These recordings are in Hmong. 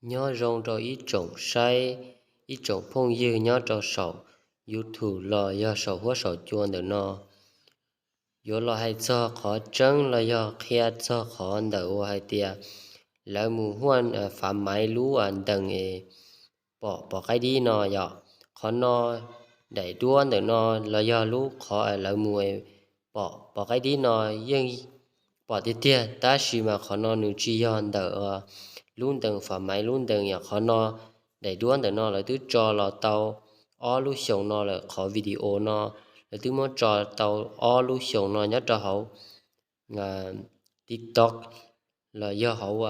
Nyob zoo rau ib tsoom saib, ib tsoom phooj ywg nyob rau saum YouTube los yog saum huab saum cua ntawm no. Yuav los hais txog qhov tseeb los yog qhia txog qhov ntawm uas hais tias lawv mus huaj fav maiv lub ntees es pom pov qaib dib no yom. Qhov no daim duab ntawm no los yog lub qhov lawv mus pom pov qaib dib no yeej pom tiag tiag, tab sis mas qhov no nws tsis yog ntawm lub ntees fav maiv lub ntees yom. Qhov no daim duab ntawm no lawv twb tso los tau ob lub xyoos no lawm, qhov video no lawv twb muab tso tau ob lub xyoos no nyob rau hauv TikTok los yog hauv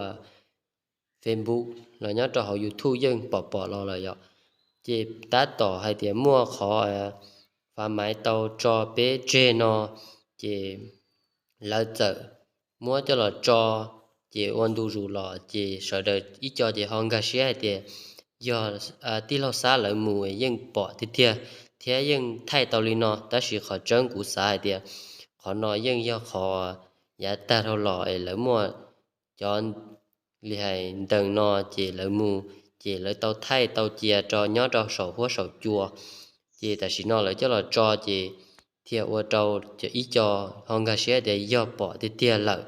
Facebook los nyob rau hauv YouTube yeej pom pom los lawm yom. Ces tab tom hais tias muaj qhov fav maiv tau tso peb tseg no, ces lawv txawm muab coj los tso, ces ua ntu zus los ces sawv daws ib co ces ho nkag siab hais tias yog tij laug Xab lawv mus yeej pom tiag tiag thiab yeej thaij tau li no, tab sis qhov tseeb kuv xav hais tias qhov no yeej yog qhov yav tag dhau los es lawv muaj cov li hais ntees no ces lawv mus, ces lawv tau thaij tau cia rau nyob rau saum huab saum cua. Ces tam sim no lawv coj los tso ces thiaj ua rau ib co ho nkag siab tias yog pom tiag tiag lawm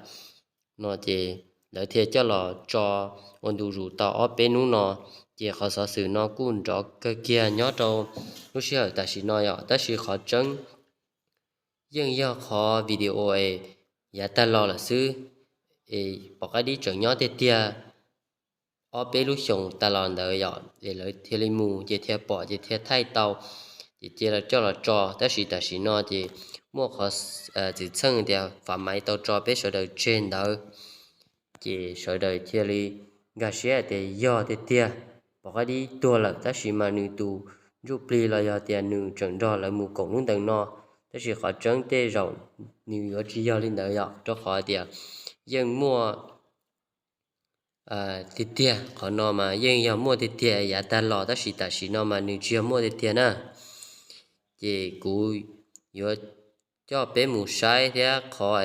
no, ces lawv thiaj coj los tso ua ntu zus tau ob peb hnub no. Ces qhov xov xwm no kuj nrov kawg kiag nyob rau lub sij hawm tam sim no yom, tab sis qhov tseeb yeej yog qhov video es yav tag los lawm xwb, es pom qaib dib tseem nyob tiag tiag ob peb lub xyoos tag los ntawd yom, es lawv thiaj li mus ces thiaj pom ces thiaj thaij tau, ces cia lawv coj los tso. Tab sis tam sim no ces muaj qhov txwm txheej tias fav maiv tau tso peb sawv daws tseg ntawd, ces sawv daws thiaj li nkag siab hais tias yog tiag tiag pom qaib dib tuag lawm, tab sis mas nws tus ntsuj plig los yog tias nws tseem nrog lawv mus koom lub ntees no. Tab sis qhov tseeb tej zaum nws yuav tsis yog li ntawd yom, rau qhov tias yeej muaj tiag tiag, qhov no mas yeej yog muaj tiag tiag yav tag los, tab sis tam sim no mas nws tsis yog muaj tiag tiag na. Ces kuv yuav coj peb mus saib thiab qhov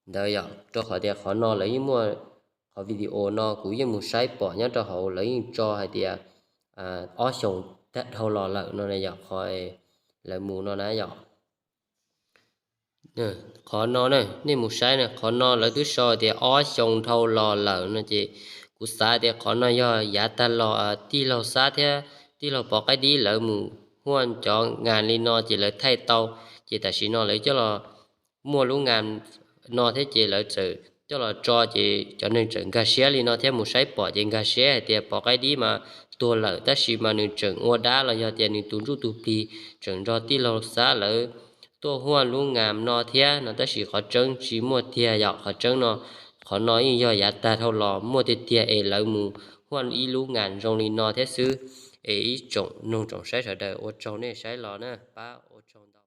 ntawd yom, rau qhov tias qhov no lawv yeej muaj, qhov video no kuv yeej mus saib pom nyob rau hauv lawv yeej tso hais tias ob xyoos tag dhau los lawm no yom, qhov lawv mus no na yom. Qhov no nej mus saib na, qhov no lawv twb sau tias ob xyoos dhau los lawm no, ces kuv xav tias qhov no yog yav tag los tij laug Xab thiab tij laug pov qaib dib lawv mus huaj cov nas li no ces lawv thaij tau, ces tam sim no lawv coj los muaj lub nas no thiab ces lawv txawm coj los tso ces cov neeg txawm nkag siab li no thiab mus saib pom ces nkag siab hais tias pom qaib dib mas tuag lawm, tab sis mas nws tseem ua dab los yog tias nws tus ntsuj tus plig tseem nrog tij laug Xab lawv tuaj huaj lub nas no thiab no, tab sis qhov tseeb tsis muaj tiag yom. Qhov tseeb no, qhov no yeej yog yav tag dhau los muaj tiag tiag es lawv mus huaj ib lub nas zoo li no thiab xwb. Es ib tsoom mloog tsoom saib sawv daws ua tsaug nej saib los na, pab ua tsaug ntau.